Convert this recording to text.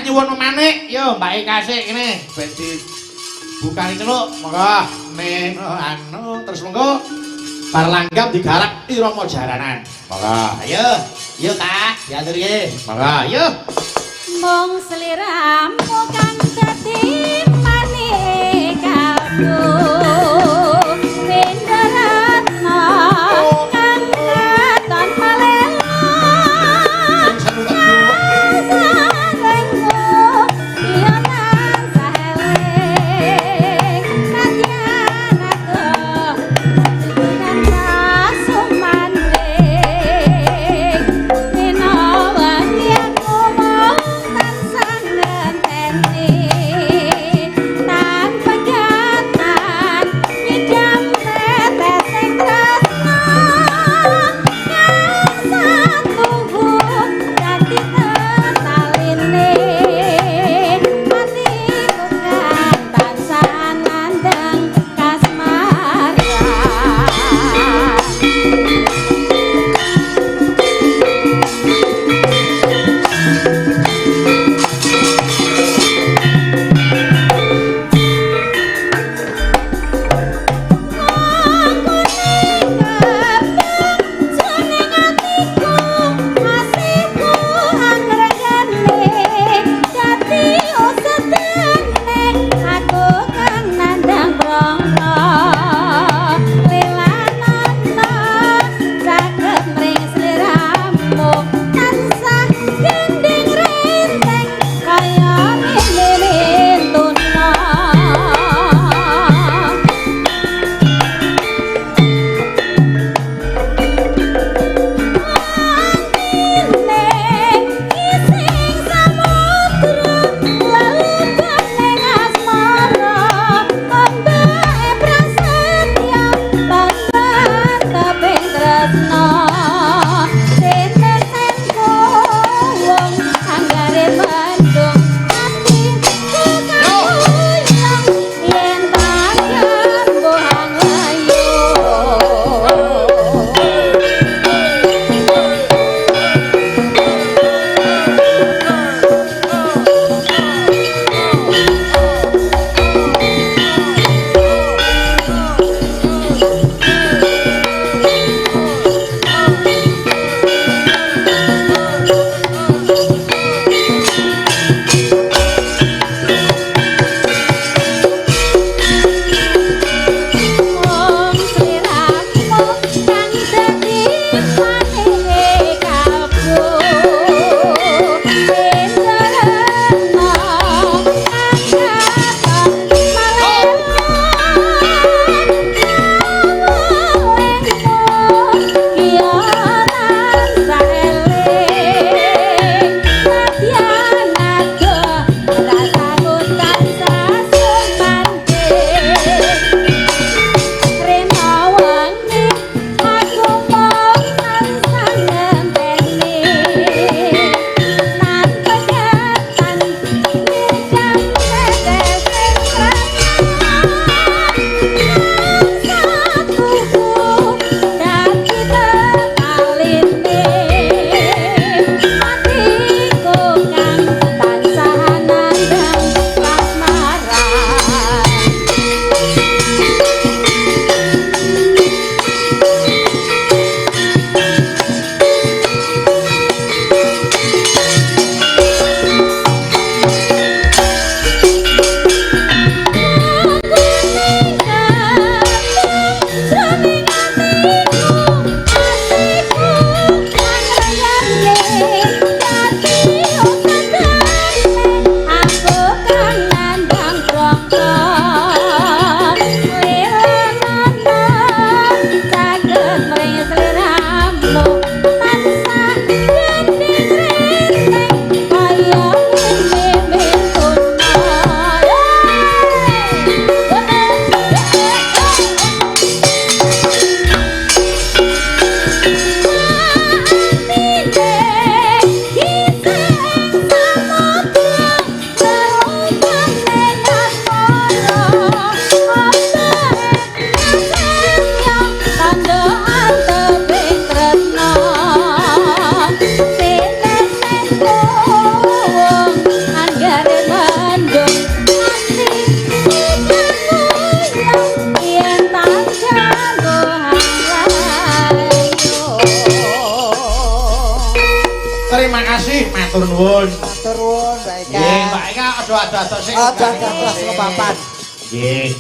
nyuwun memanik. Yo Mbak Eka sik kene ben dibukani celuk. Monggo ning anu terus monggo bar langgam digarap irama jaranan. Monggo. Ayo. Yo Kak, diaturi. Monggo, ayo. Mung sliramu kang dadi manik kalbu Windaratna kang katon palelo. Sing seneng. Sarengmu iya tansah eling nadyan adoh tansah sumandhing menawa aku mung tansah ngenteni. Terima kasih, matur nuwun. Matur nuwun, Mbak Eka. Nggih, Mbak Eka aja ado-ado sik. Aja ado-ado saka papan. Nggih.